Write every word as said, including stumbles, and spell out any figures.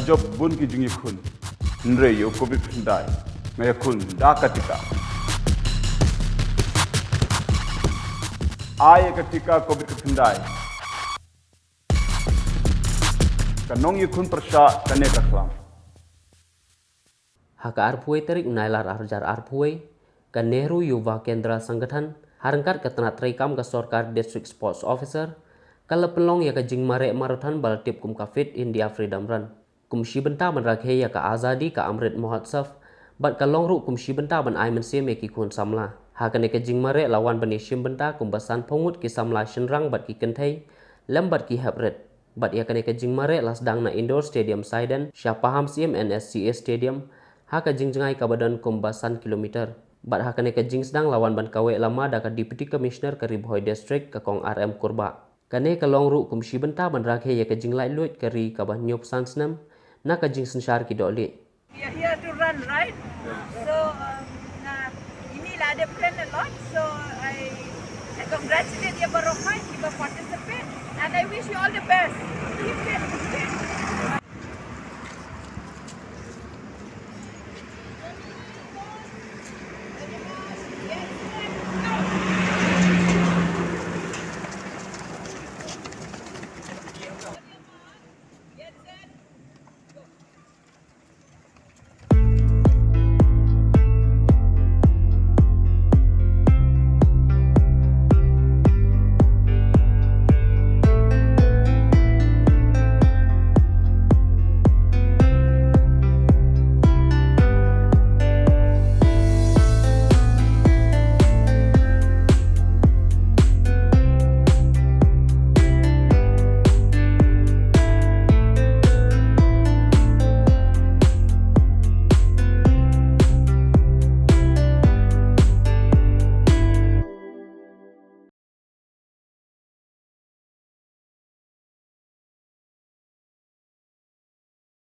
Jop bun ki jingïakhun. Hynrei ïa u covid khyndai nga ïakhun da ka tika. Ai ïa ka tika covid khyndai. Ka nongïakhun pyrshah kane ka khlam. Ha ka arphew tarik u Nailar arhajar arphew, ka Nehru Yuva Kendra Sangathan, ha ryngkat ka tnat treikam ka sorkar District Sports Officer, ka la pynlong ïa ka jingmareh marathon ba la tip kum ka Fit India Freedom Run. Kum shi bynta ban rakhe ïa ka Azadi ka Amrit Mahotsav, bad ka long ruh kum shi bynta ban ai mynsiem ïa ki khun samla. Ha kane ka jingmareh la wan ban ïashim bynta kumba sanphew ngut ki samla shynrang bad ki kynthei, lem bad ki hep rit. Bad ïa kane ka jingmareh la sdang na Indoor Stadium Saiden, sha Pahamsyiem N S C A Stadium, ha ka jingjngai kaba don kumba san kilometer. Bad ha kane ka jingsdang la wan ban kaweh lama da ka Deputy Commissioner ka Ri Bhoi District ka Kong R M Kurbah. Kane ka long ruh kum shi bynta ban rakhe ïa ka jinglaitluid ka ri kaba hynñiewphew san snem na ka jingsynshar ki dohlieh. We are here to run, right? So, um, na, ini la ada plan a lot. So, I, I congratulate ïa baroh kiba participate and I wish you all the best. Keep fit, keep fit.